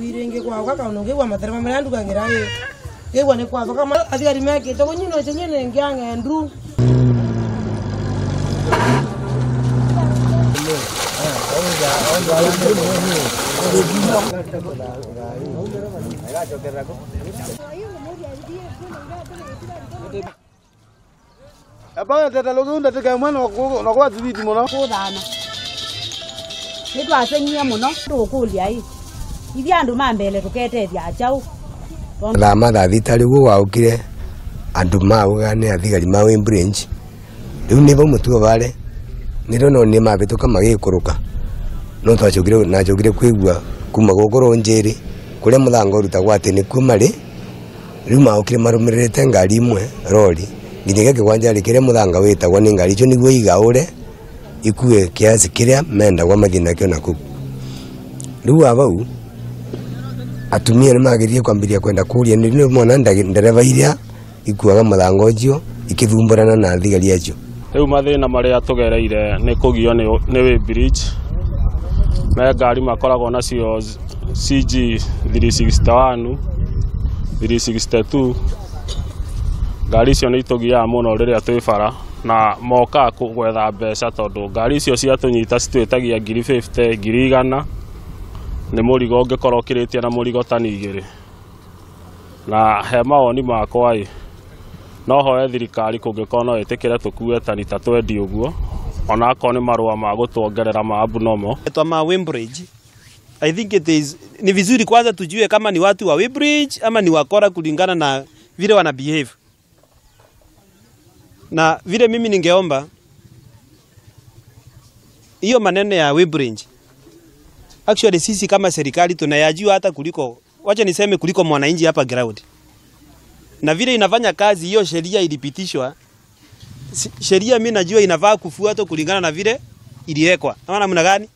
Wirenge kwa kaka unongewa materema mrandu kangira ye ne kwa kama athigari mekite kunyino chenyene ngiange ndu. Hapana tata lugunda teka mwana wakwa zibiti muno. Kuthana. Nitwasenyia muno tukulia hii. Ithi andu mambele tuketethia achau. Thama thaa thita rĩu waukire andu mauga nĩ athigari ma Weybridge. Rĩu nĩ vau mũtuo vale nĩrĩo nĩ mabĩtũka magĩikũrũka. No twacokire nacokire kwigua kuma gũkũ Rũnjĩrĩ kũrĩa mũthanga ũrutagwo atĩ nĩkuo marĩ. Rĩu maũkire marũmĩrĩrĩte ngari imwe rori nginyagia kĩwanja kĩrĩa mũthanga wĩtagwo nĩ ngari icio nĩguo igaũre ikue kiasi kĩrĩa mendagwo mathiĩ nakĩo nakũu. Rĩu wa vau atumia nĩ magĩrĩire kwambĩrĩria kwenda kũria nĩ mona ndereba iria ikuaga mũthanga ũcio ikĩthumbũrana na thigari acio. Rĩu mathĩna marĩa tũgereire nĩ kũgio nĩ Weybridge. Me ngari makoragwo nacio CG 361 362 ngari icio nĩ itũgiaga mũno rĩrĩa twĩ bara na mokaga gwetha mbeca tondũ ngari icio ciatũnyita citwĩtagia 50,000 100,000 nĩ mũrigo ũngĩkorwo ũkĩrĩtie na mũrigo tani 2. Na he mawoni makwa ĩ no hoe thirikari kũngĩkorwo no ĩtĩkĩre tũkue tani ta 20 ũguo ona akorwo nĩ marũa ma gũtuongerera ma abnormal. Ma Weybridge, I think it is ni vizuri kwanza tujue kama ni watu wa Weybridge ama ni wakora kulingana na vile wana behave. Na vile mimi ningeomba hiyo maneno ya Weybridge, actually sisi kama serikali tunayajua hata kuliko, wacha niseme kuliko mwananchi hapa ground. Na vile inafanya kazi hiyo sheria ilipitishwa, sheria mimi najua inafaa kufuatwa kulingana na vile iliwekwa. Ama namna gani?